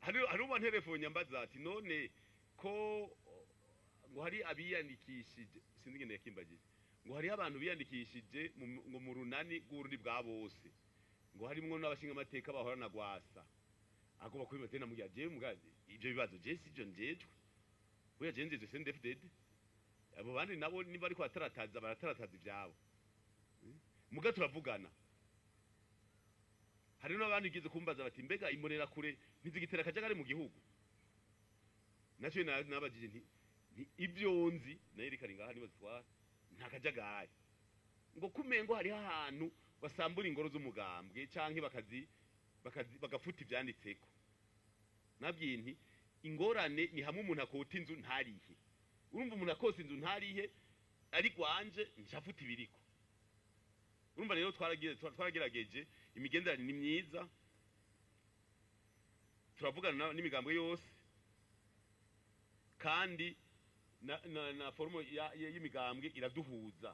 Hari uwanterefone ambaza ati: "None ko ngo hari abiyandikishije?" Sinzi ingene yakimbagije, ngo hariho abantu biyandikishije ngo mu Runani rw'Uburundi bwa bose, ngo harimwo n'abashinga amateka bahorana Rwasa, agomba kubibatera. Namubwira jewe muga ivyo bibazo je sivyo njejwe. Burya je njejwe CNDD-FDD, abo bandi nabo niba ariko batarataza, baratarataza ivyabo. Muga turavugana. Hari n'abandi bigeze kumbaza bati: "Mbega Imbonera kure ntizigitera akajagari mu gihugu?" Nacyo nabajije nti ibyo nzi nayo rikari ngaha niba zitwara nta kajagari, ngo kumengo hariho ahantu basambura ingoro z'umugambwe canke bakazi bagafuta ivyanditseko. Nabwiye nti ingorane ni hamwe umuntu akota inzu ntarihe. Urumva, umuntu akose inzu ntarihe, ari gwanje ncafuta ibiriko. Urumva rero twaragerageje, imigenderanire ni myiza, turavugana n'imigambwe yose, kandi na forum y'imigambwe iraduhuza.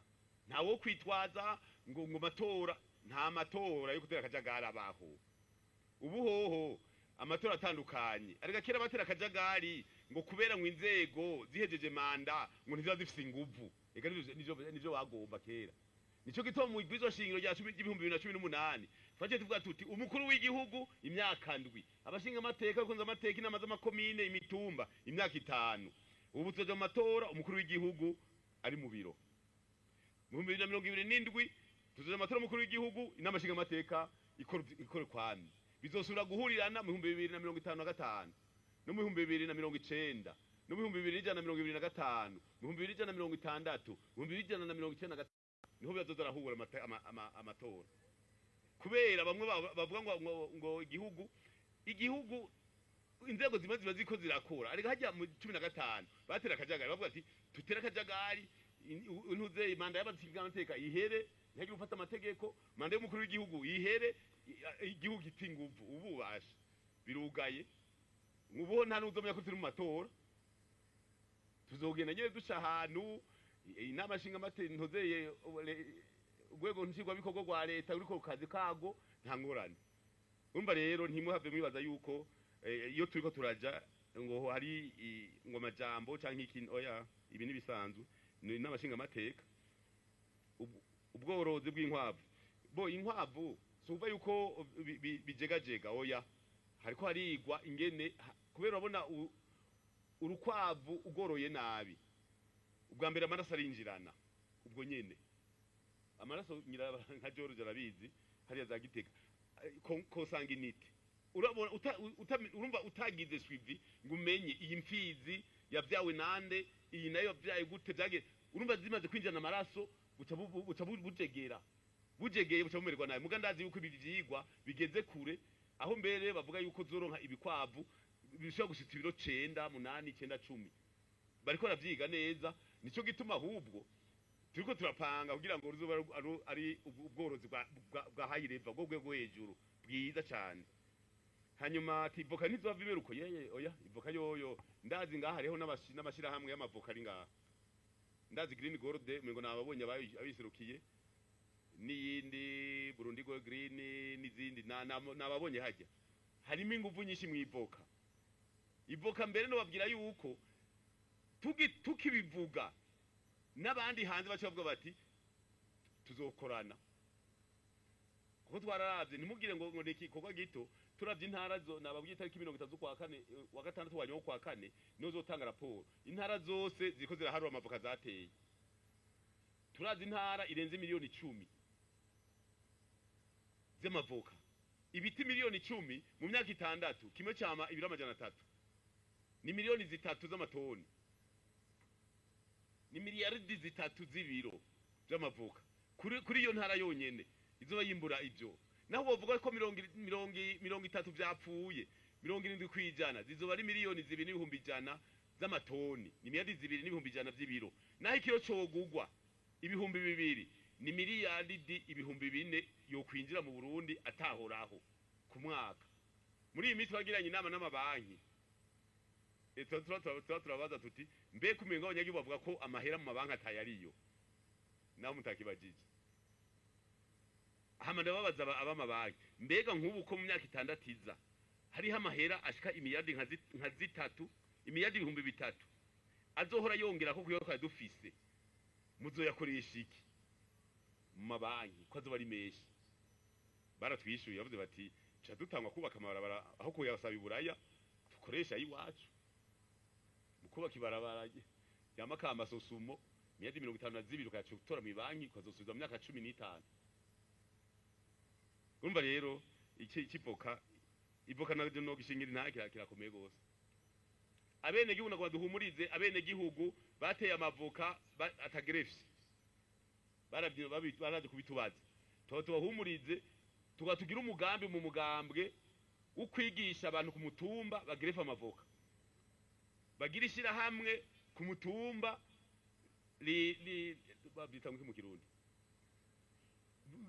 Ntawo kwitwaza ngo matora, nta matora yo gutera akajagari abaho. Ubu hoho amatora atandukanye, ariko kera batera akajagari ngo kubera ngo inzego zihejeje manda ngo ntiziba zifise inguvu. Eka nivyo bagomba kera. Nico gituma mu ibwirizwa shingiro rya 2018 twaciye tuvuga tuti: umukuru w'igihugu imyaka 7, abashinga amateka, abakunze amateka, inama z'amakomine, imitumba imyaka 5. Ubu tuzoja mu matora umukuru w'igihugu ari mu biro. Mu 2027 tuzoja mu matora umukuru w'igihugu, inama nshinga amateka ikora kwami. Bizosubira guhurirana mu 2055, no mu 2090, no mu 2125, mu 2160, mu 2195, niho bizoza arahura amatora. Kubera bamwe bavuga ngo igihugu inzego zimwe ziba ziko zirakora, ariko hajya mu 15 batera akajagari, bavuga ati: "Tutere akajagari, ntuze manda y'abatingamateka ihere, ntihagire ufata amategeko, manda y'umukuru w'igihugu ihere, igihugu gita inguvu." Ubu basha birugaye, ubu nta n'uzomenya ko turi mu matora. Tuzogenda nyene duca ahantu inama nshinga amateka, ntozeye urwego nshingwabikorwa rwa leta ruriko ku kazi kago, nta ngorane. Urumva rero ntimuhave mwibaza yuko iyo turiko turaja ngo hari ngo amajambo canke iki. Oya, ibi nibisanzwe, ni inama nshinga amateka. Ubworozi bw'inkwavu, bo inkwavu si yuko bijegajega, oya, hariko harigwa ingene kubera urabona urukwavu ugoroye nabi, ubwa mbere amaraso arinjirana, ubwo nyene amaraso nyira nka George arabizi hariya za Gitega, consanguinité. Urabona urumva utagize suivi ngo umenye iyi mfizi yavyawe nande, iyi nayo yavyaye gute, vyage, urumva zimaze kwinjirana amaraso buca bujegera, bujegeye buca bumererwa nabi. Muga ndazi yuko ibi vyigwa bigeze kure, aho mbere bavuga yuko zoronka ibikwavu bishobora gushitsa ibiro 9, 8, 9, 10. Bariko baravyiga neza. Nico gituma ahubwo turiko turapanga kugira ngo ruzoba ari ubworozi bwa high level, bwo rwego hejuru, bwiza cane. Hanyuma ati: "Ivoka ntizova imeruko?" Yeye, oya, ivoka yoyo ndazi ngaha hariho n'amashirahamwe y'amavoka ari ngaha. Ndazi Green Gold, mengo nababonye abiserukiye, n'iyindi Burundi Go Green n'izindi nababonye hajya. Harimo inguvu nyinshi mu ivoka. Ivoka mbere no babwira yuko tukibivuga n'abandi hanze baca bavuga bati: "Tuzokorana." Kuko twararavye, ntimugire ngo ni igikorwa gito. Turavye intara zo nababwiye, itariki 30 z'ukwa kane, wa gatandatu wa nyuma kwa kane niho zotanga raporo. Intara zose ziriko ziraharura amavoka zateye. Turazi intara irenze miliyoni 10 z'amavoka, ibiti miliyoni 10 mu myaka 6, kimwe cama ibiro 300, ni miliyoni 3 z'amatoni, ni miliyaridi 3 z'ibiro vy'amavoka kuri iyo ntara yonyene izoba yimbura ivyo. Naho bovuga ko 30 vyapfuye, 70% zizoba ari miliyoni 2.100 z'amatoni, ni miliyaridi 2.100 vy'ibiro. Naho ikiro cogugwa 2000, ni miliyaridi 4000 yokwinjira mu Burundi atahoraho ku mwaka. Muri iyi minsi twagiranye inama n'amabanki. Tuba turabaza tuti: "Mbe kumenga abanyagihugu bavuga ko amahera mu mabanki atayariyo?" Naho mutakibajije. Hama ndababaza ab'amabanki: "Mbega nk'ubu ko mu myaka 6 iza Hariho amahera ashika imiliyardi nka 3, imiliyardi 3000 azohora yongera ko kuyo twari dufise. Muzoyakoresha iki mu mabanki ko azoba ari menshi? Baratwishuye, bavuze bati ca dutangwa kubaka amabarabara aho kuyasaba iburaya, dukoresha ayiwacu mu kubaka ibarabara rya Makamba Sosumo, miliyardi 52, ukayaca utora mw'ibanki ukazosubiza mu myaka 15. Urumva rero iki kivoka, ivoka naryo no gishingira nta kirakomeye gose. Abene gihugu nagomba duhumurize abene gihugu bateye amavoka atagrefye, baravye baraje kubitubaza. Tuba tubahumurize, tuba tugira umugambi mu mugambwe wo kwigisha abantu ku mutumba bagrefa amavoka, bagira ishirahamwe ku mutumba li babyita ngo mu Kirundi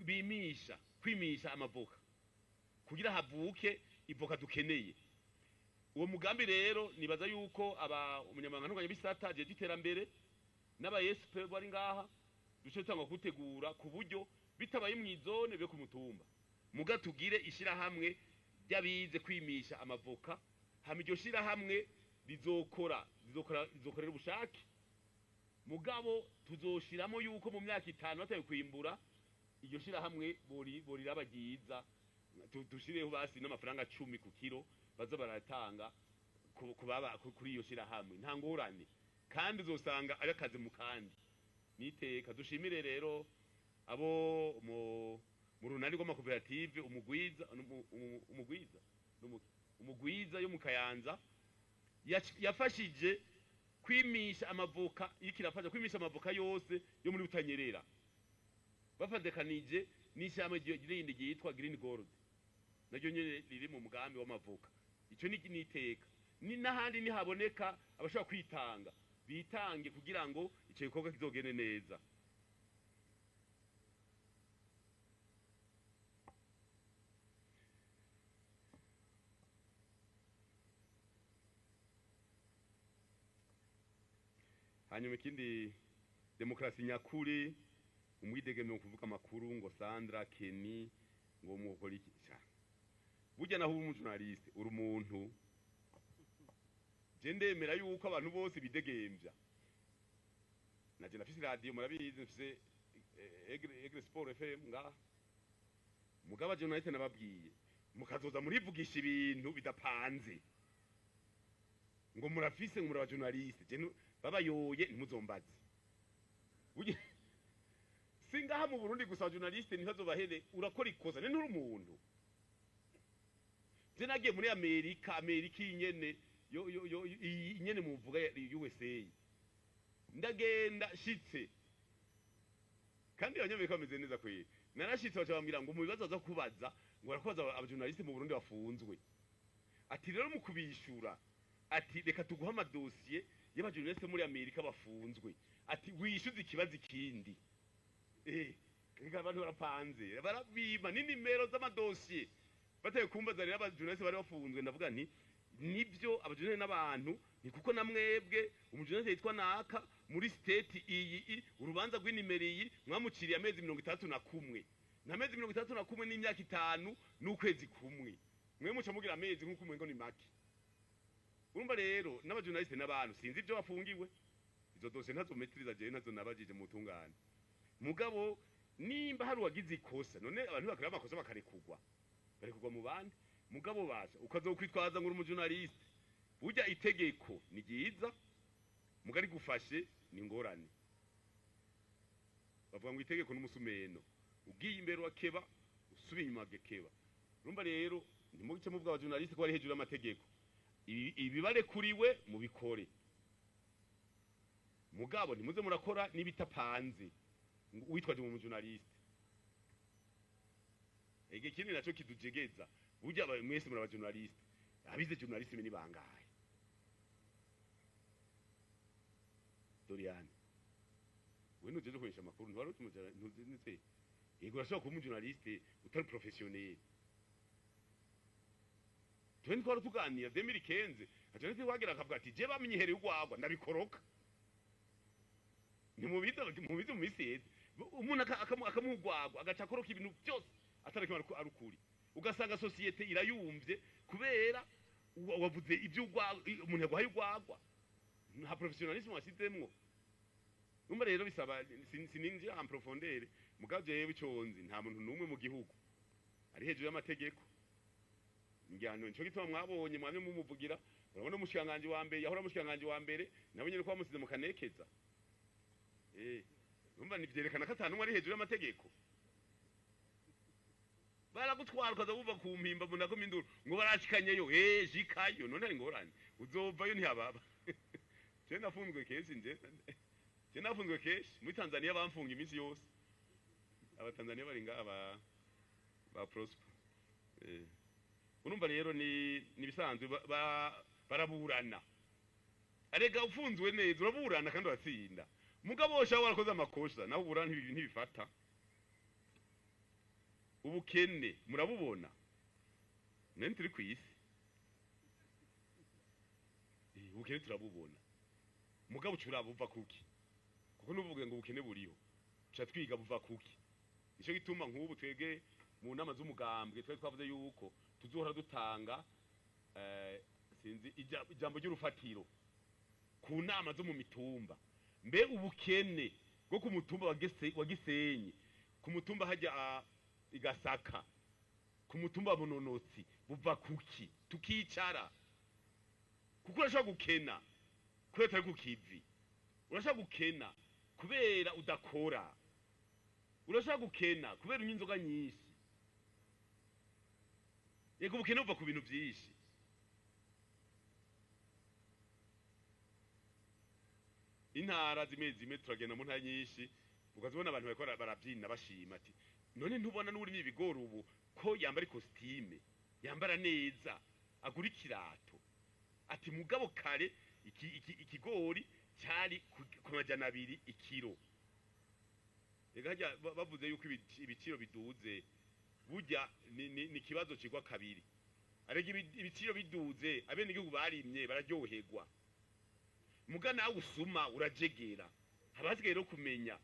bimisha, kwimisha amavoka kugira havuke ivoka dukeneye. Uwo mugambi rero nibaza yuko aba umunyamabanga ntunganyabisata jeje iterambere n'aba SP bari ngaha duce tutangwa kutegura ku buryo bitabaye mw'izone be ku mutumba, muga tugire ishirahamwe ry'abize kwimisha amavoka. Hama iryo shirahamwe rizokora rizokorera ubushake, mugabo tuzoshiramo yuko mu myaka 5 bataye kwimbura iryo shirahamwe boriraba ryiza. Dushireho basi n'amafaranga 10 ku kiro baza baratanga kuri iyo shirahamwe, nta ngorane, kandi uzosanga ari akazi mu kandi niteka. Dushimire rero abo mu runani rw'amakoperative umugwiza umugwiza umugwiza yo mu Kayanza yafashije kwimisha amavoka, ikirafasha kwimisha amavoka yose yo muri Butanyerera, bafadekanije n'ishyamba rindi ryitwa Green Gold, naryo nyene riri mu mugambi w'amavoka. Ico ni niteka ni n'ahandi nihaboneka abashobora kwitanga bitange kugira ngo ico gikorwa kizogende neza. Hanyuma ikindi, demokrasi nyakuri, umwidegembyo mu kuvuga amakuru, ngo Sandra Kenny ngo mukora iki sha burya naho uri umujournaliste uri umuntu. Je ndemera yuko abantu bose bidegembya. Naje nafise radio, murabizi, mfise Aigle Sport FM ngaha, mugaba journaliste nababwiye mukazoza murivugisha ibintu bidapanze ngo murafise ngo muraba journaliste, je babayoye ntimuzombaze. Burya singaha mu Burundi gusa journaliste ntibazobahere, urakora ikosa ne nturi umuntu. Je nagiye muri Amerika, Amerika inyene yo yo yo inyene muvuga ya USA, ndagenda shitse kandi abanyamerika bameze neza kweri. Narashitse baca bambwira ngo mu bibazo baza kubaza ngo barakubaza abajournaliste mu Burundi bafunzwe, ati rero mu kubishura ati reka tuguhe amadosiye y'abajournaliste muri Amerika bafunzwe, ati wishyuze ikibazo ikindi. Reka abantu barapanze barabima n'inimero z'amadosiye bateye kumbaza. Rero abajournaliste bari bafunzwe, ndavuga nti nibyo abajournaliste n'abantu ni kuko namwebwe umujournaliste yitwa naka muri state iyi urubanza rw'inimero iyi mwamuciriye amezi 61, n'amezi 61 n'imyaka 5 n'ukwezi kumwe, mwe muca mugira amezi nk'uko umengo ni make. Urumva rero n'abajournaliste n'abantu sinzi ibyo bafungiwe, izo dosiye ntazo metiriza jewe, ntazo nabajije mu tungane. Mugabo nimba hari uwagize ikosa, none abantu bakora amakosa bakarekugwa, barekugwa mu bandi. Mugabo baza ukazokwitwaza ngo uri umujournaliste, burya itegeko ni ryiza mugari gufashe ni ngorane. Bavuga ngo itegeko n'umusumeno, ugiye imbere wakeba usubiye inyuma agakeba. Urumva rero ntimugice muvuga abajournaliste ko bari hejuru y'amategeko, ibibarekuriwe mubikore, mugabo ntimuze murakora n'ibitapanze witwaje mu journaliste. Ege kindi naco kidujegeza, burya mwese muri abajournaliste, abize journaliste ni bangahe? Doriane we nujeje kumenyesha amakuru ntiwari ntuzi, yego urashobora kuba umujournaliste utari professionnel. Twe ntitwari tuganira 2015 ajournaliste wagira akavuga ati je bamenyehereye urwagwa ndabikoroka. Ntimubizi, mubizi mu misi yeze umuntu akamugwagwa agaca akoroka ibintu byose atarakimara ari ukuri. Ugasanga société irayumvye kubera wavuze ibyo umuntu yaguhaye urwagwa, nta professionnalisme wasizemwo. Numva rero bisaba sininjira en profondeur, mugabo jewe ico nzi, nta muntu n'umwe mu gihugu ari hejuru y'amategeko. Njyano nico gituma mwabonye mwamye mumuvugira. Urabona umushikiranganji wa mbere, yahora umushikiranganji wa mbere, nawe nyene ko bamusize mu kanekeza. Numva nivyerekana ko ata n'umwe ari hejuru y'amategeko. Baragutwara ukaza wumva ku mpimba mbona ko minduru ngo barashikanyeyo. Shikayo none ari ngorane, uzovayo ntihababa. Je nafunzwe kenshi, nje je nafunzwe kenshi muri Tanzania, bamfunga iminsi yose. Abatanzania bari ngaha ba Prosper. Urumva rero ni bisanzwe, baraburana. Arega ufunzwe neza uraburana kandi uratsinda. Mugabo wosha warakoze amakosa, naho uburana ntibifata. Ubukene murabubona, none turi kw'isi. Ubukene turabubona, mugabo ucura buva kuki? Kuko nuvuge ngo ubukene buriho, tuca twiga buva kuki. Nico gituma nk'ubu twebwe mu nama z'umugambwe twari twavuze yuko tuzohora dutanga sinzi ijambo ry'urufatiro ku nama zo mu mitumba. Mbe ubukene bwo ku mutumba wa Gisenyi, ku mutumba hajya igasaka, ku mutumba wa Munonotsi, buva kuki? Tukicara, kuko urashobora gukena kubera utari ku kivi, urashobora gukena kubera udakora, urashobora gukena kubera unywa inzoga nyinshi. Yego, ubukene buva ku bintu byinshi. Intara zimwe zimwe turagenda mu ntara nyinshi, ukazibona abantu bariko barabyina bashima, ati none ntubona n'urimye ibigori ubu ko yambara ikositime, yambara neza, agura ikirato? Ati mugabo kare ikigori cyari ku 200 ikiro. Ega harya bavuze yuko ibiciro biduze, burya ni ikibazo cigwa kabiri. Arega ibiciro biduze, abenegihugu barimye bararyoherwa, muga nawe usuma urajegera. Haba hasigaye rero kumenya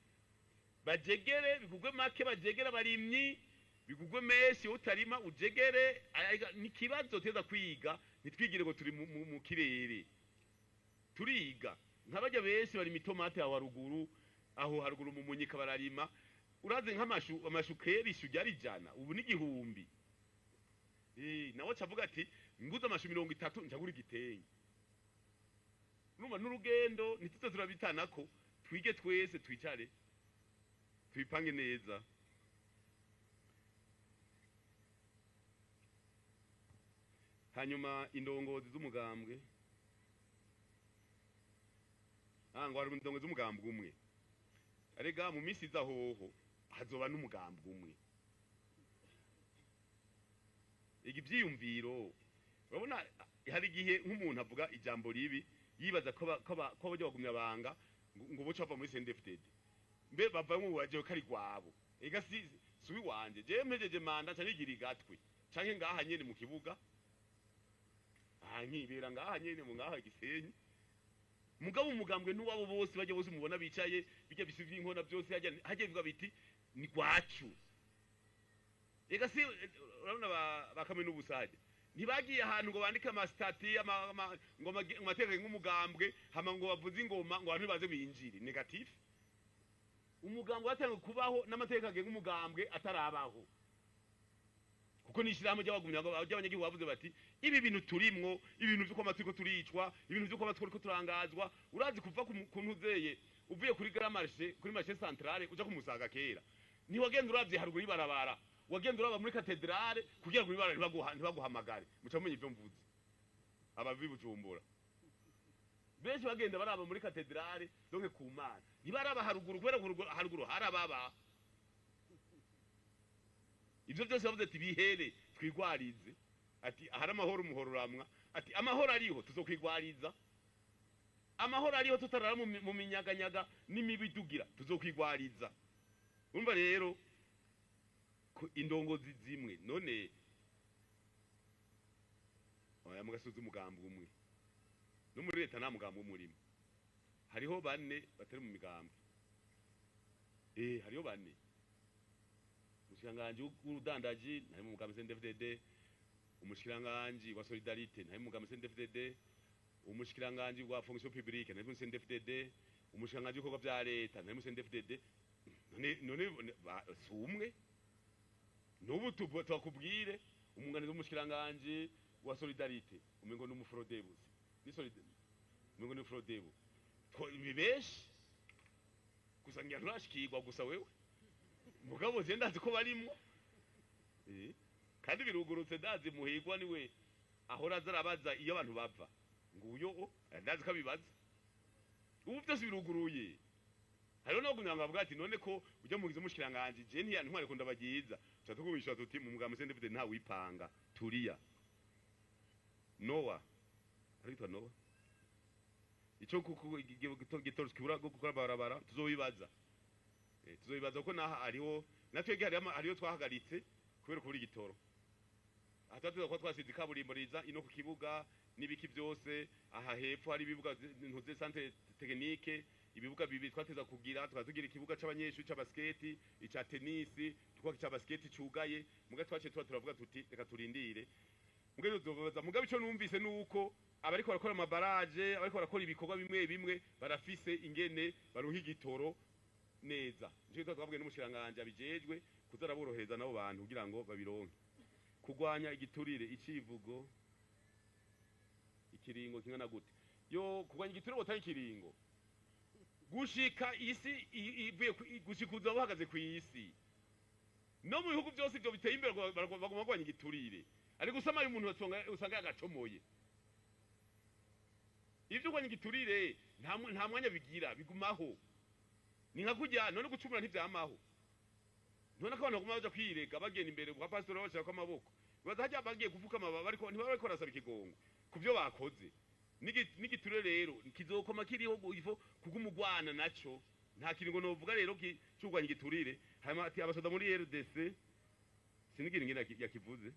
bajegere bigugwe make, bajegere abarimyi bigugwe menshi, utarima ujegere. Arega ni ikibazo teza kwiga, ntitwigire ngo turi mu kirere. Turiga nk'abarya benshi barima itomate aho haruguru, aho haruguru mu Munyika bararima. Urazi nk'amashu, amashu kera ishu ryari 100, ubu ni 1000. Nawe acavuga ati nguze amashu 30 njagura igitenge. Urumva n'urugendo ntituze turabitanako, twige twese, twicare tubipange neza. Hanyuma indongozi z'umugambwe, ngo hari indongozi z'umugambwe umwe. Arega mu minsi iza hoho hazoba n'umugambwe umwe. Igi vyiyumviro, urabona hari igihe nk'umuntu avuga ijambo ribi yibaza ko bajya bagumya banga ngo boca bava muri CNDD-FDD, mbe bava mu baje ko ari gwabo. Ega si wanje, je mpejeje manda nca nigira igatwe canke ngaha nyene mu kibuga, aha nkibera ngaha nyene mu ngaha Gisenyi. Mugabo umugambwe n'uwabo bose, bajya bose mubona bicaye bijya bisi by'inkona byose, hajya bivuga biti ni gwacu. Ega si urabona bakame n'ubusaje ntibagiye ahantu ngo bandike amasitati ngo amategeko nk'umugambwe, hama ngo bavuze ingoma ngo abantu baze binjire negatif. Umugambwe watangiye kubaho n'amategeko agenga umugambwe atarabaho, kuko n'ishirahamwe ry'abanyagihugu bavuze bati ibi bintu turimwo, ibintu vy'uko amatwi turicwa, ibintu vy'uko amatwi turiko turangazwa. Urazi kuva ku ntuzeye uvuye kuri Grand Marché, kuri marché centrale uja kumusaga kera, ntiwagenda uravye haruguru y'ibarabara, wagenda uraba muri katedrale kugira ngo ibara ntibaguhamagare. Muca mumenye ivyo mvuze, abavi Bujumbura benshi bagenda baraba muri katedrale, donc ku Mana ntibaraba haruguru, kubera haruguru harababa. Ivyo byose bavuze ati bihere twigwarize, ati ahari amahoro umuhoro uramwa, ati amahoro ariho tuzokwigwariza, amahoro ariho tutarara mu minyaganyaga n'imibidugira tuzokwigwariza. Urumva rero ko indongozi zimwe none oya mugasuza umugambi umwe, no muri leta nta mugambi umurimo, hariho bane batari mu migambi. Hariho bane. Umushikiranganje w'urudandaji ntari mu mugambi CNDD-FDD, umushikiranganje wa solidarité ntari mu mugambi CNDD-FDD, umushikiranganje wa fonction publique ntari mu CNDD-FDD, umushikiranganje w'ibikorwa vya leta ntari mu CNDD-FDD. None si umwe n'ubu twakubwire umwunganizi w'umushikiranganje wa solidarité, umengo ni umuFRODEBU, ni solidarité, umengo ni Frodebu. Ni benshi gusa, ngira nturashikirwa gusa wewe, mugabo je ndazi ko barimwo. Kandi birugurutse, ndazi muhigwa niwe ahora aza arabaza iyo abantu bava, nguyo o ndazi ko abibaza. Ubu byose biruguruye, hariho no kugira ngo bavuga ati: "None ko ujya mugize umushikiranganje, je ntiya ntware ko ndabagiza." Tuca tukubisha tuti: "Mu mugambi CNDD nta wipanga turiya Noah, aritwa Noah." Ico kuko gitoro kibura gukora barabara, tuzobibaza. Tuzobibaza ko naha hariho natwebwe hariyo twahagaritse kubera kubura igitoro. Aha tuba kuba twasize ikaburimbo riza ino ku kibuga n'ibiki byose. Aha hepfo hari ibibuga, ntuze centre technique, ibibuga bibiri twateza kugira, tukaba tugira ikibuga c'abanyeshuri ca basket, ica tenisi, tukubaka ica basket cugaye. Muga twaciye tuba turavuga tuti: "Reka turindire." Muga tuzobaza. Muga ico numvise nuko abariko barakora amabaraje, abariko barakora ibikorwa bimwe bimwe, barafise ingene baronka igitoro neza. Nico gituma twabwiye n'umushikiranganje abijejwe kuza araborohereza nabo bantu kugira ngo babironke. Kurwanya igiturire, icivugo, ikiringo kingana gute yo kurwanya igiturire? Botanga ikiringo gushika isi ivuye gushika uzoba uhagaze ku isi. No mu bihugu byose ibyo biteye imbere baguma bagwanya igiturire, ariko usamaye umuntu usanga yagacomoye. Ibyo kurwanya igiturire nta mwanya bigira, bigumaho. Ni nka kurya none gucumura ntivyamaho. None ko abantu baguma baja kwirega, bagenda imbere kwa pastor bashirako amaboko, baza hajya bagiye gupfukama, bariko ntibaba bariko barasaba ikigongo ku byo bakoze. N'igiturire rero kizokoma kiriho ifo kugumugwana naco. Nta kiringo novuga rero c'urwanya igiturire. Hanyuma ati abasoda muri RDC, sinigira ingene yakivuze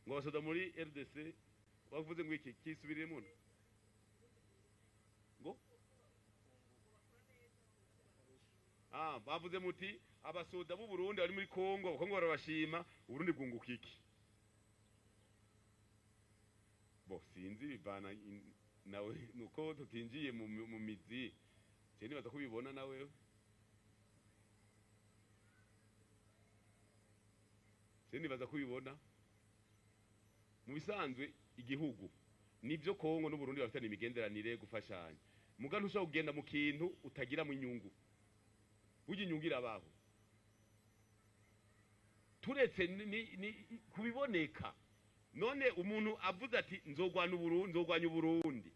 ngo abasoda muri RDC, wavuze ngo iki? Kisubirire muno ngo bavuze muti abasoda b'u Burundi bari muri Kongo, abakongo barabashima, Uburundi bwunguka iki? Bo sinzi bivana nawe nuko tutinjiye mu mizi. Je nibaza ko ubibona nawe, je nibaza ko ubibona. Mu bisanzwe igihugu nivyo, Kongo n'Uburundi bafitanye imigenderanire, gufashanya, muga ntushobora kugenda mu kintu utagiramo inyungu. Burya inyungu irabaho, turetse ni kubiboneka. None umuntu avuze ati: "Nzogwana Uburundi, nzogwanya Uburundi,"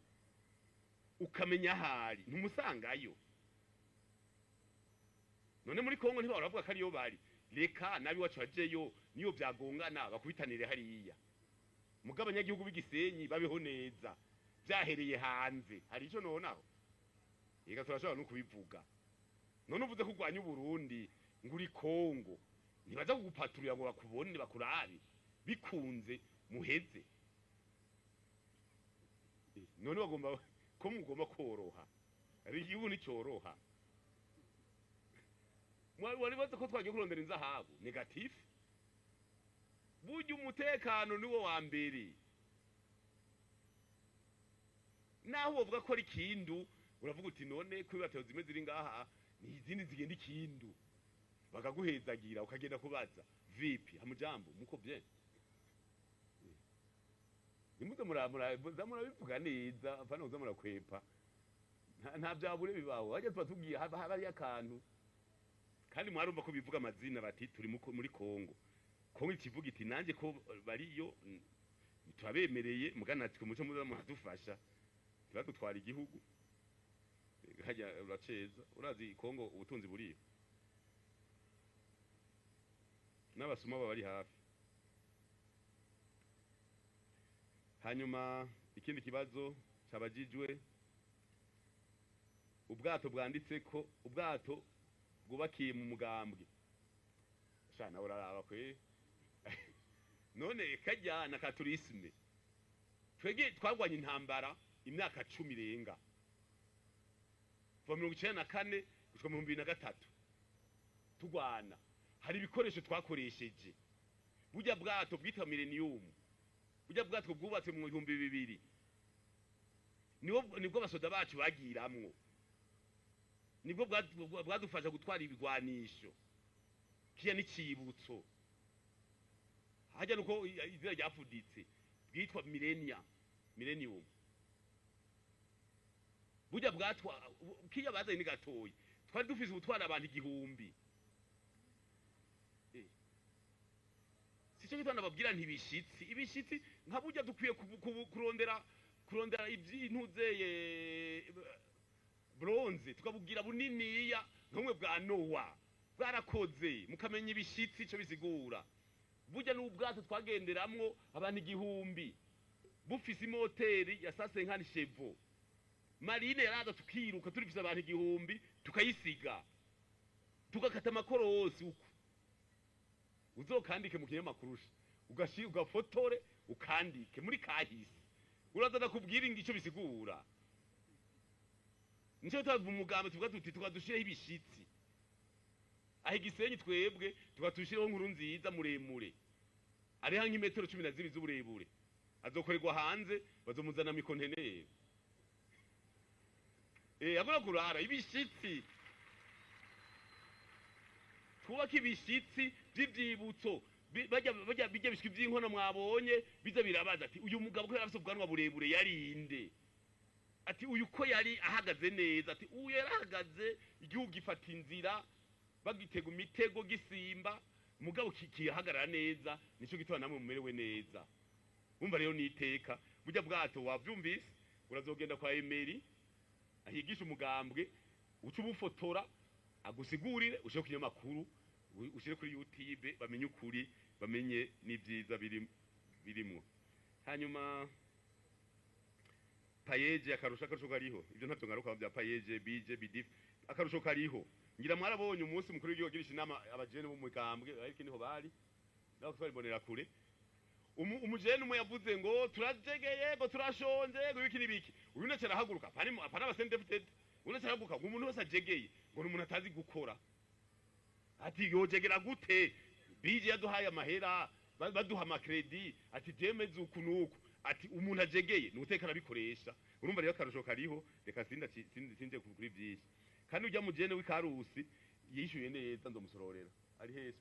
ukamenya ahari ntumusangayo. None muri Kongo ntibahora bavuga ko ariyo bari? Reka nabi wacu bajeyo, niyo byagongana bakubitanire hariya, mugabo abanyagihugu b'igisenyi babeho neza. Byahereye hanze hari ico nonaho, reka turashobora no kubivuga. None uvuze ko urwanya Uburundi ngo uri Kongo, ntibaza kugupaturira ngo bakubone, bakurabe bikunze muheze? None bagomba ko mugomba koroha, ari igihugu nticyoroha. Wari bazi ko twagiye kurondera inzahabu négatif. Burya umutekano niwo wa mbere. Naho wovuga ko ari Kindu, uravuga uti: "None ko ibibatero zimwe ziri ngaha, ni izindi zigenda Ikindu," bakaguhezagira, ukagenda kubaza: "Vipi, hamujambo, muko bien?" Nimuze muza murabivuga neza, apana kuza murakwepa. Nta byabure bibaho, hajya tuba tubwiye haba hariyo akantu. Kandi mwarumva ko bivuga amazina, bati: "Turi muri Kongo." Kongo ikivuga iti: "Nanjye ko bariyo, turabemereye, mugana natwe muco muza muradufasha ntibadutwara igihugu." Hajya uraceza, urazi Kongo ubutunzi buriyo, n'abasuma baba bari hafi. Hanyuma ikindi kibazo cabajijwe, ubwato bwanditse ko ubwato bwubakiye mu mugambwe. Sha, nawe uraraba kwe. None kajya na ka tourisme, twege twagwanye intambara imyaka 10 irenga, kuva 94 gushika 2003 tugwana. Hari ibikoresho twakoresheje. Burya bwato bwitwa Millennium, burya bwato bwubatse mu 2000, nibwo abasoda bacu bagiramwo, nibwo bwadufasha gutwara ibigwanisho. Kiya n'icibutso hajya nuko izina ryafuditse, bwitwa Millennium. Burya bwatwa kiya bazanye ni gatoyi, twari dufise ubutwara abantu 1000. Sico gituma nababwira ntibishitsi ibishitsi nka burya dukwiye kurondera ivyintuzeye bronze, tukabugira buniniya nkamwe bwa Nowa bwarakoze, mukamenya ibishitsi ico bisigura. Burya n'ubwato twagenderamwo abantu 1000, bufise imoteri ya 150 chevaux. Marine yaraza tukiruka, turifise abantu 1000, tukayisiga, tugakata amakorosi uko. Uzokandike mu kinyamakuru, ugashi ugafotore, ukandike muri kahise, uraza ndakubwira ico bisigura. Nico tuba umugambi tuvuga tuti tukadushireho ibishitsi aho igisenyi, twebwe tukatushireho Nkuru Nziza muremure ariho nk'imetero 12 z'uburebure, azokorerwa hanze, bazomuzana mikonteneri agora kurara. Ibishitsi, twubake ibishitsi vy'ivyibutso. Bajya bijya bishwi vy'inkono mwabonye biza birabaza ati: "Uyu mugabo ko yari afise ubwanwa burebure yarinde?" Ati: "Uyu ko yari ahagaze neza?" Ati: "Uyu yarahagaze igihugu gifata inzira, bagitega imitego gisimba, mugabo kihagarara neza, nico gituma namwe mumerewe neza." Umva rero niteka burya bwato wavyumvise, urazogenda kwa Emeri ahigisha umugambwe, uca ubufotora agusigurire, ushire ku kinyamakuru, ushire kuri YouTube, bamenye ukuri, bamenye n'ivyiza birimwo. Hanyuma PAEEJ, akarusho kariho, ivyo ntavyo ngaruka bya PAEEJ, bije bidif, akarusho kariho. Ngira mwarabonye umunsi mukuru w'igihugu agirisha inama abajene b'umugambwe, ariko niho bari naho twaribonera kure. Umujene umwe yavuze ngo turajegeye, ngo turashonje, ngo ibiki n'ibiki. Uyu naca arahaguruka, apana aba CNDD-FDD, uyu naca arahaguruka ngo umuntu wese ajegeye ngo ni umuntu atazi gukora. Ati: "Yojegera gute? Bije yaduhaye amahera, baduha ama crédits." Ati: "Vyemeze uku nuku." Ati: "Umuntu ajegeye ni uteka arabikoresha." Urumva rero akarusho kariho. Reka sinda sinje kuri vyinshi. Kandi ujya mujene w'ikarusi yishuye neza, nzomusororera ari hese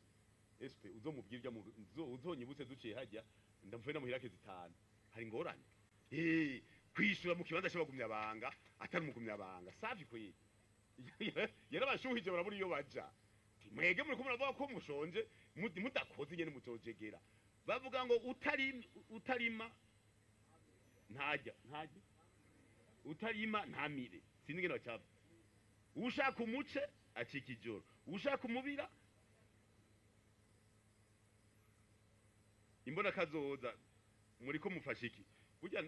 SP, uzomubwira ujya uzonyibutse duciye hajya ndamvuye namuhirake zitanu. Hari ingorane kwishura mu kibanza cy'abagumyabanga atari umugumyabanga. Safi kweli, yarabashuhije barabura iyo baja. Ati: "Mwege muriko muravuga ko mushonje, mudakoze nyene muzojegera." Bavuga ngo utarima ntajya, ntajya, utarima ntamire, sinzi ingene bacava. Ushaka umuce acika ijoro, ushaka umubira imbona kazoza. Muriko mufasha iki?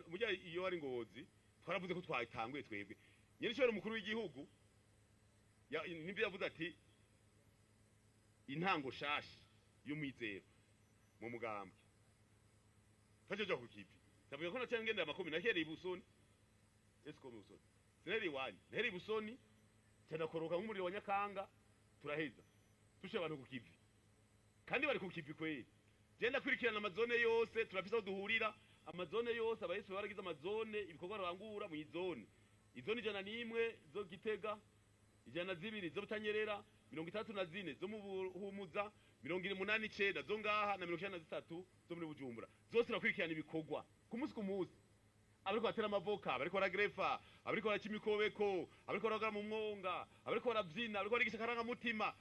Burya iyo ari Ngozi twaravuze ko twatanguye twebwe. Nyenicyo umukuru w'igihugu nibyo yavuze ati intango shasha y'umwizero mu mugambwe tajeje ku kivi. Ndavuga ko naciye ngendera amakomi, nahereye ibusoni, esiko mu Busoni sinari iwanyu, nahereye ibusoni cyane, nk'umuriro wa Nyakanga, turaheza tushe abantu ku kivi, kandi bari ku kivi kweli. Je ndakurikirana amazone yose, turafise aho duhurira amazone yose. Abayesu baragize amazone, ibikorwa barangura mu izone, izone 101 zo Gitega, 102 zo Butanyerera, 64 zo mu Buhumuza, 89 zo ngaha na 93 zo muri Bujumbura. Zose turakurikirana ibikorwa ku munsi ku munsi, abariko batera amavoka, abariko baragrefa, abariko baraca imikobeko, abariko baragara mu mwonga, abariko baravyina, abariko barigisha akarangamutima,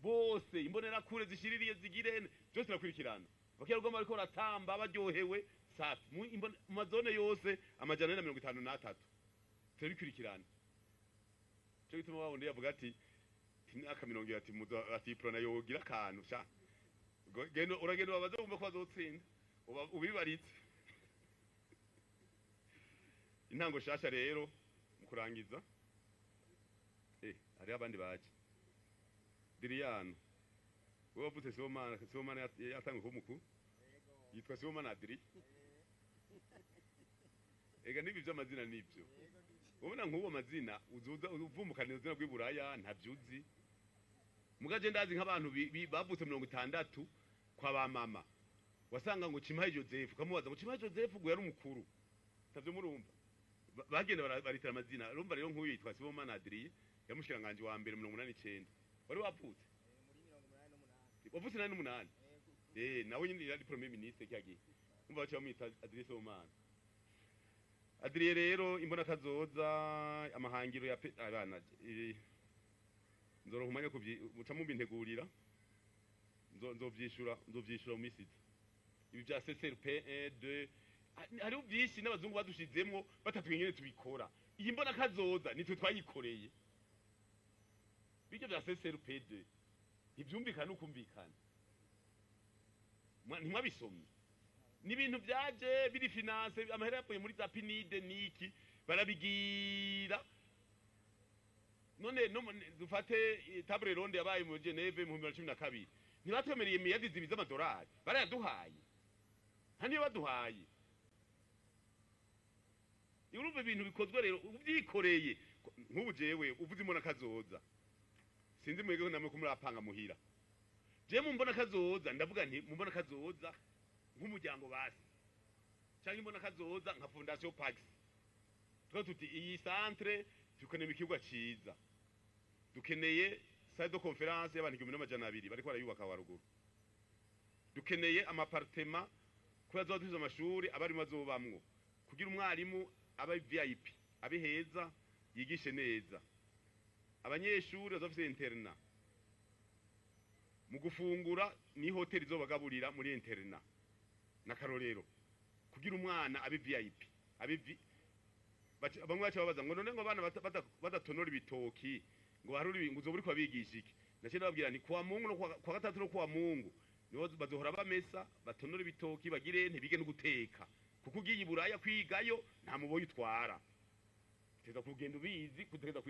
bose imbonerakure zishiririye zigirene, byose turakurikirana. Abakerarugamba bariko baratamba baryohewe, safi. Mu mazone yose 453 turabikurikirana. Cyo gituma wawundi yavuga ati imyaka 70 ati muzo ati Uprona yogira akantu sha. Genda uragenda ubabaze wumva ko bazotsinda, ubibaritse. Intango shasha rero mu kurangiza, hariho abandi baje. Diriyano, wewe wavutse Sibomana yatanguye kuba umukuru, yitwa Sibomana Adri. Ega nibi vy'amazina nivyo ubona nk'uwo mazina uzuza uvumbukana izina rw'iburaya ntavyuzi. Mugaje ndazi nk'abantu bavutse 60 kwa ba mama, wasanga ngo Cimahe Joseph, ukamubaza ngo Cimahe Joseph ngo yari umukuru, tavyo murumva. Bagenda baritira amazina. Urumva rero nk'uyu yitwa Sibomana Adrien, yamushikiranganje wa mbere 89. Wari wavutse? Muri 88. Wavutse 88? Yego. Nawe nyine yari premier ministre cyagiye, umva baca bamwita Adrien Sibomana Adrien. Rero imbona kazoza, amahangiro ya abana nzoronka umwanya kuvyi muca mubintegurira, nzovyishura mu misi iza. Ibi bya CCRP 1 2, hariho byinshi n'abazungu badushizemwo batatubwiye ingene tubikora. Iyi mbona kazoza nitwe twayikoreye. Bijya bya CCRP 2 ntivyumvikana n'ukumvikana. Ntimwabisomye? Ni ibintu byaje biri finance, amahera yavuye muri za PNUD niki, barabigira. None no dufate table ronde yabaye mu Geneve mu 2012, ntibatwemereye miliyari 2 z'amadolari? Barayaduhaye? Nta niyo baduhaye. Urumva ibintu bikozwe rero ubyikoreye. Nk'ubu jewe uvuze imbona kazoza, sinzi mwege namwe ko murapanga muhira. Je mu mbona kazoza ndavuga nti mu mbona kazoza nk'umuryango basi, cyangwa imbona kazoza nka Fondation Pax, tuba tuti iyi centre dukeneye ikibuga ciza, dukeneye salle de conférence y'abantu 1200, bariko barayubaka waruguru, dukeneye ama appartements kubera zoba dufise amashuri abarimu bazobamwo, kugira umwarimu abe VIP, abe heza, yigishe neza, abanyeshuri bazofise internat, mu gufungura ni hoteli izobagaburira muri internat n'akarorero, kugira umwana abe VIP abe bamwe baca babaza ngo none ngo abana badatonora ibitoki, ngo baharure ngo uzoba uriko abigisha iki? Naciye ndababwira nti kuwa Mungu no kuwa gatatu no kuwa Mungu niho bazohora bamesa, batonora ibitoki, bagire ntibige no guteka, kuko ugiye i Buraya kwigayo nta muboyi utwara, uteza kugenda ubizi kutegeza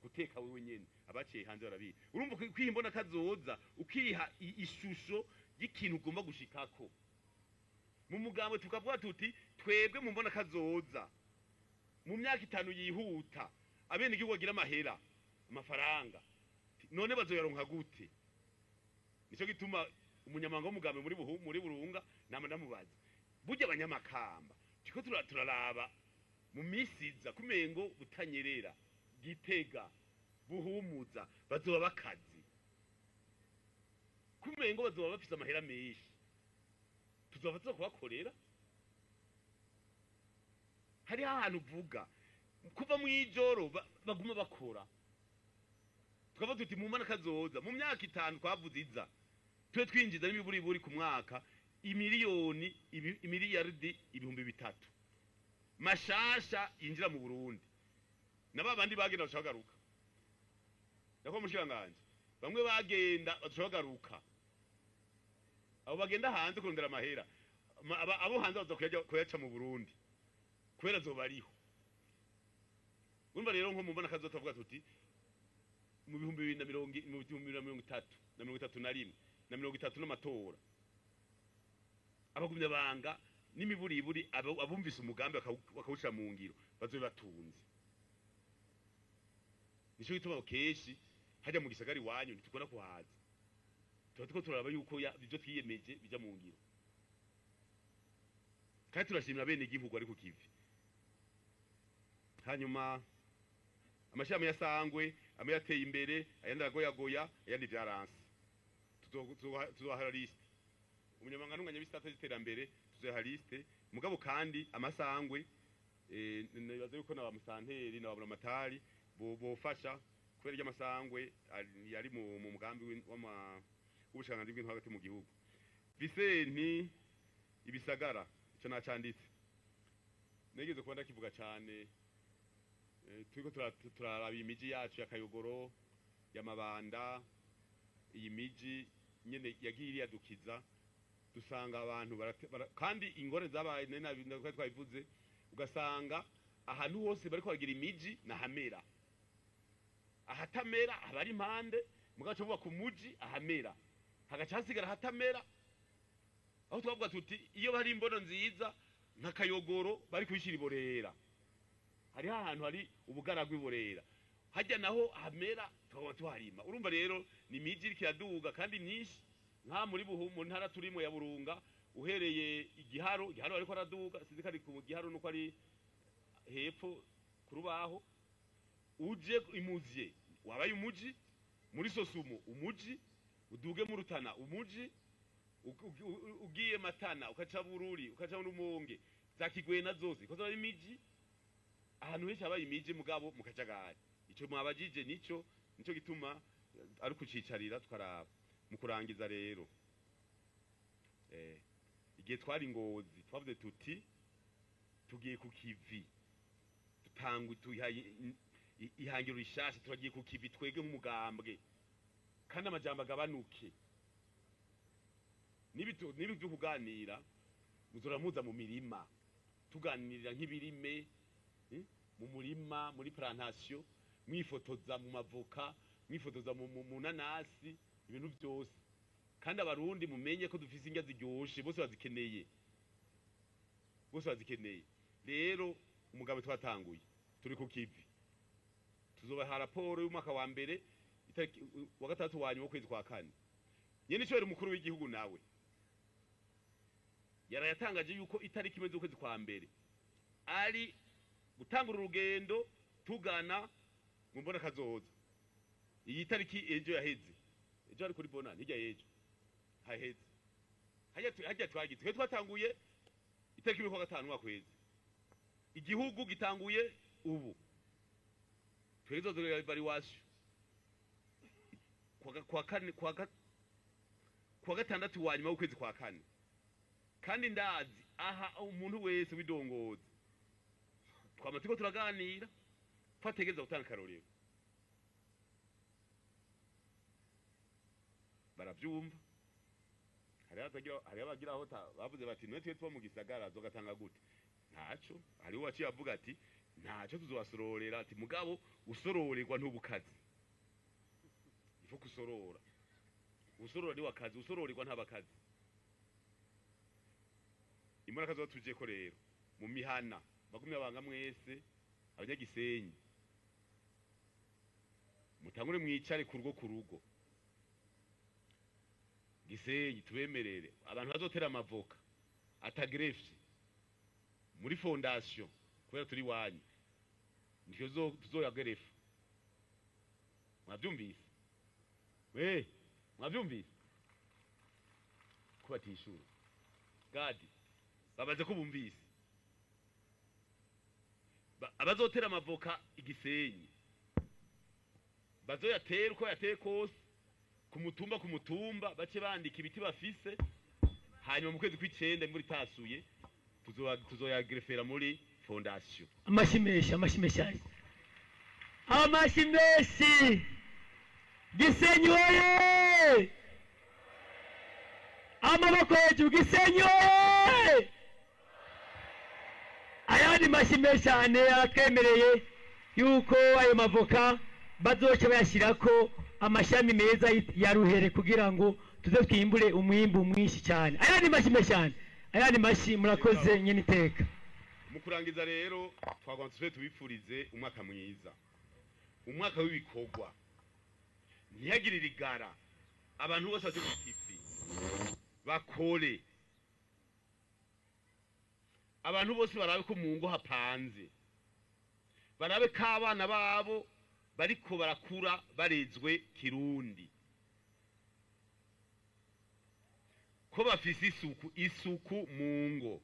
guteka wewe nyene. Abaciye hanze barabizi. Urumva kwiha imbona kazoza, ukiha ishusho y'ikintu ugomba gushikako. Mu mugambwe tukavuga tuti twebwe mu mbona kazoza mu myaka 5 yihuta, abenegihugu bagira amahera, amafaranga. None bazoyaronka gute? Nico gituma umunyamabanga w'umugambi muri muri Burunga nama ndamubaza, burya abanyamakamba turiko turaraba mu misi iza kumengo Butanyerera, Gitega, Buhumuza bazoba bakazi, kumengo bazoba bafise amahera menshi, tuzoba tuza kubakorera. Hariho ahantu uvuga kuva mw'ijoro baguma bakora. Tukavuga tuti mu mana kazoza mu myaka 5 twavuze iza, tube twinjiza n'imiburiburi ku mwaka imiliyoni imiliyaridi 3000 mashasha yinjira mu Burundi. Na ba bandi bagenda baca bagaruka, ndako mushikanganje, bamwe bagenda baca bagaruka, abo bagenda hanze kurondera amahera, abo hanze baza kuyaca mu Burundi kubera zoba ariho. Urumva rero nko mu mbona kazoza tuvuga tuti mu bihumbi bibiri na mirongo mu 2030 na 31 na 30 n'amatora, abagumya banga n'imiburiburi abumvise umugambi bakawushira mu ngiro bazobe batunze. Nico gituma kenshi hajya mu gisagara iwanyu ntitukora kuhaza, tuba turiko turaraba yuko ivyo twiyemeje bija mu ngiro. Kandi turashimira bene igihugu ari ku kivi. Hanyuma amashami yasangwe amwe yateye imbere, ayandi aragoyagoya, ayandi vyaranse. Tuzohara liste, umunyamabanga n'umwanya z'iterambere tuzoha liste. Mugabo kandi amasangwe nibaza yuko na ba musanteri na ba buramatari bofasha kubera ry'amasangwe yari mu mugambi w'ubushikiranganji bw'intwaro hagati mu gihugu. Visenti ibisagara ico nacanditse, nigeze kuba ndakivuga cane, turiko turaraba imiji yacu ya Kayogoro, ya Mabanda, iyi miji nyene yagiye iriyadukiza, dusanga abantu kandi ingorane zabaye nari twabivuze, ugasanga ahantu hose bariko baragira imiji nahamera, ahatamera haba ari impande, mugaca buba ku muji ahamera hagaca hasigara ahatamera. Aho twavuga tuti iyo hari imbono nziza nka Kayogoro bari kuyishira iborera, hariho ahantu hari ubugaragwa iborera. Hajya naho hamera tukaba tuharima. Urumva rero ni imiji iriko iraduga kandi myinshi, nka muri mu ntara turimo ya Burunga, uhereye Igiharo, Igiharo ariko araduga, sinzi ko ari ku Giharo nuko ari hepfo ku rubaho, uje Imuzye wabaye umuji, muri Sosumo umuji, uduge mu Rutana umuji, ugiye Matana ukaca Bururi ukaca Rumonge, za Kigwena zose ko zaba imiji. Ahantu henshi habaye imiji mugabo mu kajagari. Ico mwabajije nico gituma ari kucicarira tukaraba. Mu kurangiza rero, igihe twari Ngozi twavuze tuti tugiye ku kivi, tutangu tuhaye ihangiro rishasha, turagiye ku kivi twege nk'umugambwe, kandi amajambo agabanuke. Nibi byo kuganira muzora muza mu mirima tuganirira nk'ibirime, mu murima muri plantation, mwifotoza mu mavoka, mwifotoza mu nanasi, ibintu byose. Kandi abarundi mumenye ko dufise indya ziryoshe, bose bazikeneye, bose bazikeneye. Rero umugabo twatanguye turi ku kivi, tuzobaha raporo y'umwaka wa mbere itariki wa 3 wa nyuma w'ukwezi kwa 4. Nyene icyo umukuru w'igihugu nawe yarayatangaje yuko itariki 1 z'ukwezi kwa mbere ari gutangura urugendo tugana mu mbona kazoza. Iyi tariki ejo yaheze, ejo ari kuri bona hirya y'ejo haheze, hajya twagize twe twatanguye itariki 1 kwa 5 mwaka weze, igihugu gitanguye ubu. Twezo zo evaluation kwa kane kwa gatandatu wa nyuma w'ukwezi kwa 4. Kandi ndazi aha umuntu wese widongoza twama turiko turaganira twategereza gutanga karorero, baravyumva. Hari abagira aho bavuze bati none twe tuba mu gisagara zogatanga gute? Ntaco. Hari uwaciye avuga ati ntaco tuzobasororera, ati mugabo usororerwa ntubukazi, ifo kusorora, usorora ni wakazi, usororerwa ntabakazi. Imora kazo tujeko rero mu mihana bagumye abanga mwese abanyagisenyi mutangure mwicare ku rugo ku rugo Gisenyi tubemerere abantu bazotera amavoka atagrefye muri fondation kubera turi wanyu niyo tuzoyagerefa. Mwavyumvise? We mwavyumvise kubatishura gadi babaze ko bumvise. Abazotera amavoka igisenyi bazoyatera uko yateye kose ku mutumba ku mutumba, bace bandika ibiti bafise, hanyuma mu kwezi kw'icenda imvura itasuye tuzoyagrefera muri fondation. Amashyi menshi, amashyi menshi, amashyi menshi. Gisenyi oye! Amaboko hejuru! Gisenyi oye! Ayandi mashyi menshi cyane aratwemereye yuko ayo mavoka bazoca bayashyirako amashami meza ya ruhere kugira ngo tuze twimbure umwimbu mwinshi cyane. Ayandi mashyi menshi cyane, ayandi mashyi. Murakoze nyine iteka. Mu kurangiza rero twagomba tube tubifurize umwaka mwiza, umwaka w'ibikorwa, ntihagire igara, abantu bose baje ku kivi bakore, abantu bose barabe ko mu ngo hapanze, barabe ko abana babo bariko barakura barezwe kirundi, ko bafise isuku, isuku mu ngo,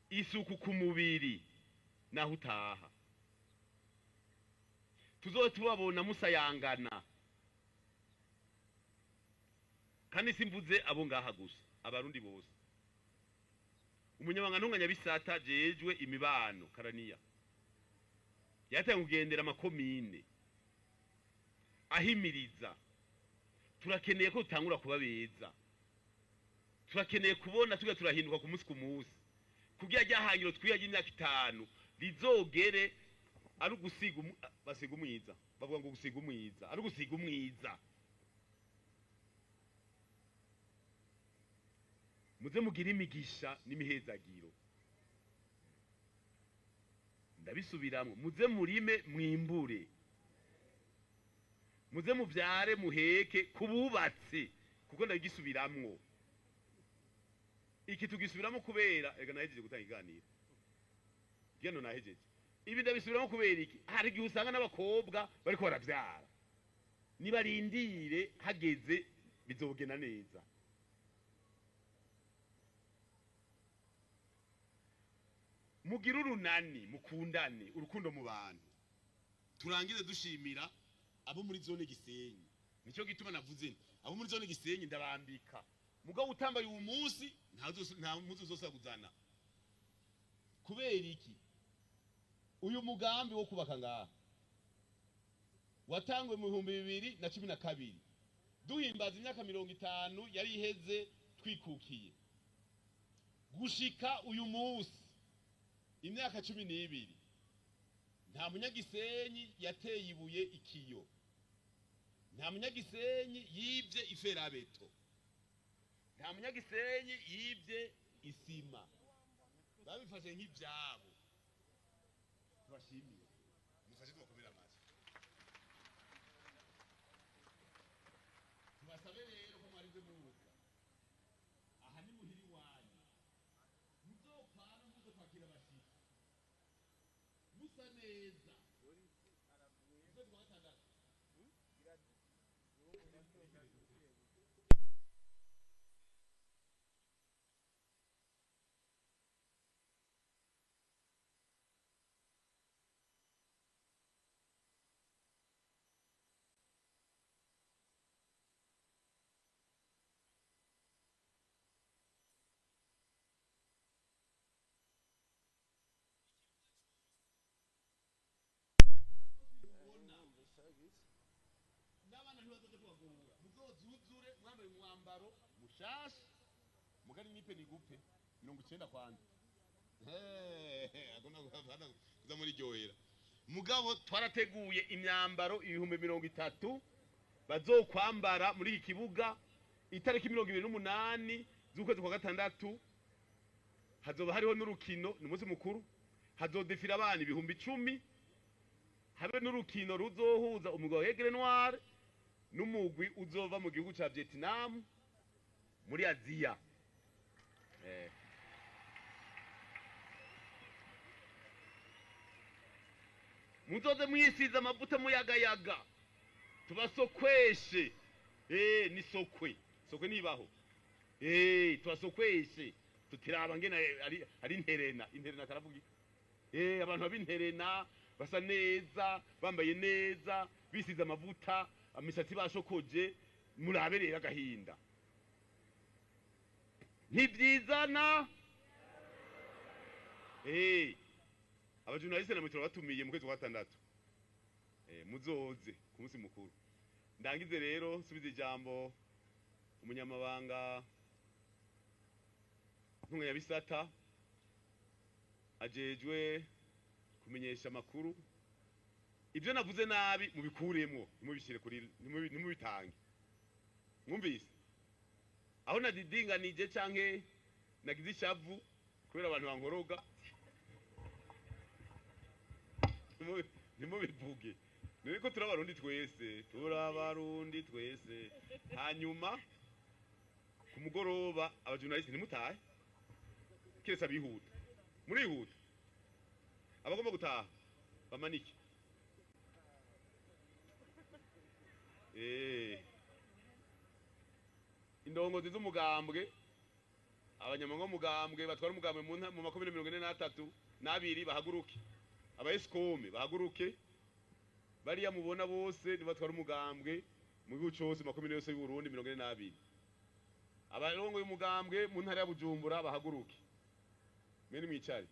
isuku ku mubiri naho utaha. Tuzobe tubabona musayangana, kandi simvuze abo ngaha gusa, abarundi bose. Umunyamabanga ntunganyabisata jejwe imibano Karaniya yatangiye kugendera amakomine ahimiriza, turakeneye ko dutangura kuba beza, turakeneye kubona tuga turahinduka ku munsi ku munsi, kugira ryahangiro twihaye imyaka 5 rizogere ari ugusiga basiga umwiza, bavuga ngo gusiga umwiza ari ugusiga umwiza. Muze mugire imigisha n'imihezagiro, ndabisubiramwo, muze murime mwimbure. Muze muvyare muheke kububatsi, kuko ndagisubiramwo. Iki tugisubiramo kubera ega nahejeje gutanga iganiro. Geno nahejeje. Ibi ndabisubiramo kubera iki? Hari igihe usanga n'abakobwa bariko baravyara. Nibarindire hageze bizogenda neza. Mugire urunani, mukundane, urukundo mu bantu. Turangize dushimira abo muri zone Gisenyi. Nico gituma navuze nti abo muri zone Gisenyi ndabambika. Mugabo utambaye uyu munsi nta munsi uzosaguzana. Kubera iki? Uyu mugambi wo kubaka ngaha watangwe mu 2012, duhimbaza imyaka 50 yari iheze twikukiye. Gushika uyu munsi imyaka 12, nta munyagisenyi yateye ibuye ikiyo, nta munyagisenyi yibye iferabeto, nta munyagisenyi yibye isima. Babifashe nk'ivyabo. Tubashimiye, mufashe tubakomere amashyi. Tubasabe rero ko mwarize muza aha ni muhira iwanyu, muzokwara muze kwakira abashitsi musa neza. Ukwezi kwa gatandatu. N'abana ntibazoje kubagora, muzozuzure mwambaye umwambaro mushasha. Mugari nipe nigupe 90 kwanza. Akona kuza muri ryohera. Mugabo twarateguye imyambaro 30,000 bazokwambara muri iki kibuga itariki 28 z'ukwezi kwa gatandatu. Hazoba hariho n'urukino, ni umunsi mukuru, hazodefira abana 10,000, habe n'urukino ruzohuza umugwi wa Aigle Noir n'umugwi uzova mu gihugu ca Vietnam muri Aziya. Muzoze mwisize amavuta muyagayaga, tubasokweshe. Ni sokwe, sokwe nibaho. Tubasokweshe tutiraba ngena ari interena, interena karavuga. Abantu babinterena basa neza, bambaye neza, bisize amavuta, imisatsi bashokoje, murabe rero agahinda. Ntibyizana. Abajournaliste namwe turabatumiye mu kwezi kwa gatandatu. Muzoze ku munsi mukuru. Ndangize rero nsubize ijambo umunyamabanga ntunganyabisata ajejwe kumenyesha amakuru. Ibyo navuze nabi mubikuremwo, ntimubishyire kuri, ntimubitange. Mwumvise aho nadidinganije canke nagize ishavu kubera abantu bankoroga, ntimubivuge. Niko turabarundi twese, turabarundi twese. Hanyuma ku mugoroba abajournaliste ntimutahe, kiretse abihuta. Murihuta, abagomba gutaha bamanike. Indongozi z'umugambwe, abanyamaguru b'umugambwe batwara umugambwe mu makomine 43 bahaguruke, aba escome bahaguruke, bariya mubona bose nibatwara umugambwe mu gihugu cose, makomine yose y'u Burundi 42. Abarongo y'umugambwe mu ntara ya Bujumbura bahaguruke, mwene mwicare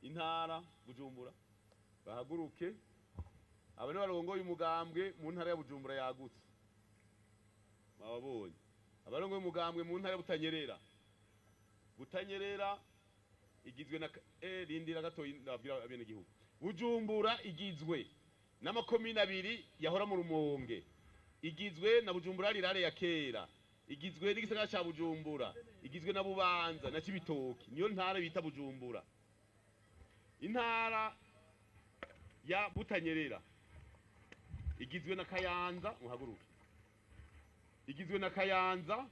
intara Bujumbura bahaguruke. Aba ni barongo y'umugambwe mu ntara ya Bujumbura yagutse, bababonye. Abarongo y'umugambwe mu ntara ya Butanyerera, Butanyerera igizwe na rindira gato ndabwira abene gihugu. Bujumbura igizwe n'amakomine abiri yahora mu Rumonge, igizwe na Bujumbura rirare ya kera, igizwe n'igisagara ca Bujumbura, igizwe na Bubanza na Cibitoki, niyo ntara bita Bujumbura. Intara ya Butanyerera Igizwe na Kayanza, muhaguruke. Igizwe na Kayanza,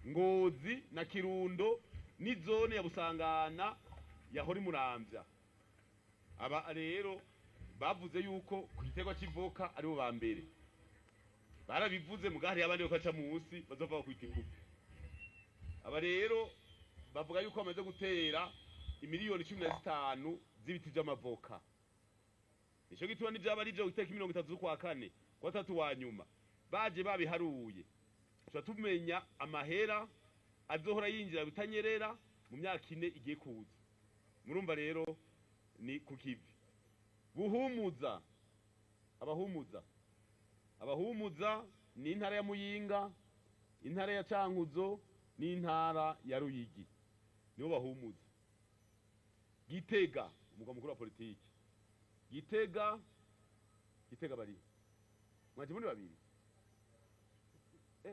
Ngozi na Kirundo ni zone ya Busangana yahora Muramvya. Aba rero bavuze yuko ku giterwa c'ivoka aribo ba mbere. Barabivuze mugari, abandi bakaca munsi bazova kwita ikupe. Aba rero bavuga yuko bamaze gutera imiliyoni 15 z'ibiti vy'amavoka. Nico gituma n'ivyaba ari vyo itariki 30 z'ukwa kane, kwa tatu wa nyuma, baje babiharuye, tuba tumenya amahera azohora yinjira bitanyerera mu myaka 4 igiye kuza. Murumva rero ni ku kivi. Buhumuza, abahumuza, abahumuza ni intara ya Muyinga, intara ya Cankuzo n'intara ya Ruyigi, nibo bahumuza. Gitega, umugwa mukuru wa politiki Gitega. Gitega bari mwaje muri babiri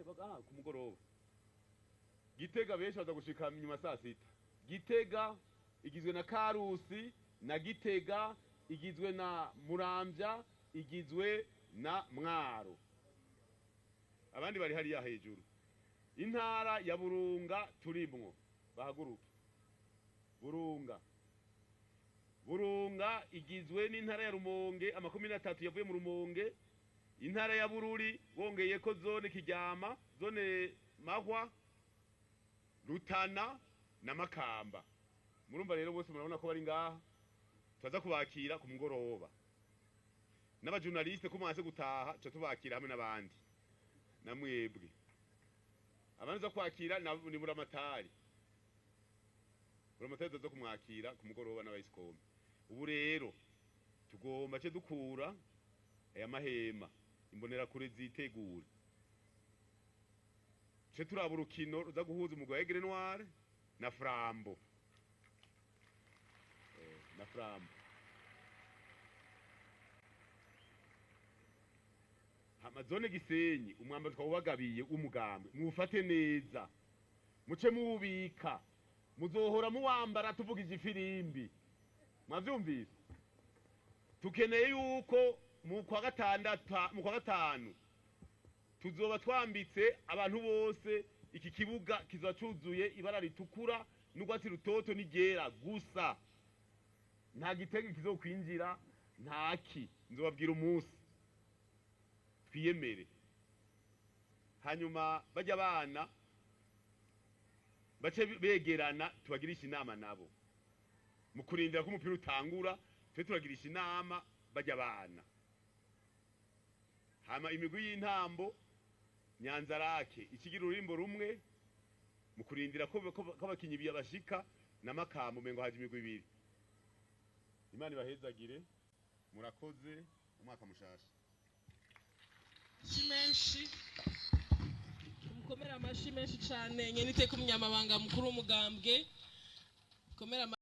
baga ku mugoroba. Gitega benshi baza gushika nyuma saa 6. Gitega igizwe na Karusi na Gitega, igizwe na Muramvya, igizwe na Mwaro, abandi bari hariya hejuru. Intara ya Burunga turimwo, bahaguruke. Burunga, Burunga igizwe n'intara ya Rumonge, amakomine atatu yavuye mu Rumonge, intara ya Bururi wongeyeko zone Kiryama, zone Mahwa, Rutana na Makamba. Murumva rero bose murabona ko bari ngaha, turaza kubakira ku mugoroba. N'abajournaliste ko mwanse gutaha, tuca tubakira hamwe n'abandi namwebwe. Abandi za kwakira ni Buramatari. Buramatari tuza kumwakira ku mugoroba n'abayisikome. Ubu rero tugomba ce dukura aya mahema, imbonerakure zitegure, ce turaba urukino ruza guhuza umugwi wa Aigle Noir na Flambeau. Na Flambeau. Hama zone Gisenyi, umwambaro twawubagabiye w'umugambwe, muwufate neza, muce muwubika, muzohora muwambara tuvugije ifirimbi. Mwavyumvise? Tukeneye yuko mu kwa gatandatu, mu kwa gatanu tuzoba twambitse abantu bose. Iki kibuga kizoba cuzuye ibara ritukura n'urwatsi rutoto n'iryera gusa, nta gitenge kizokwinjira, ntaki. Nzobabwira umunsi twiyemere. Hanyuma bajya abana bace begerana, tubagirisha inama nabo mu kurindira ko umupira utangura. Twe turagirisha inama bajya abana. Hama imigwi y'intambo, Nyanzarake ikigira ururimbo rumwe mu kurindira ko abakinyi bashika, na Makamba umengo haje imigwi ibiri. Imana ibahezagire, murakoze, umwaka mushasha. Amashi menshi, mukomere amashi menshi cyane nyene iteka umunyamabanga mukuru w'umugambwe, mukomere.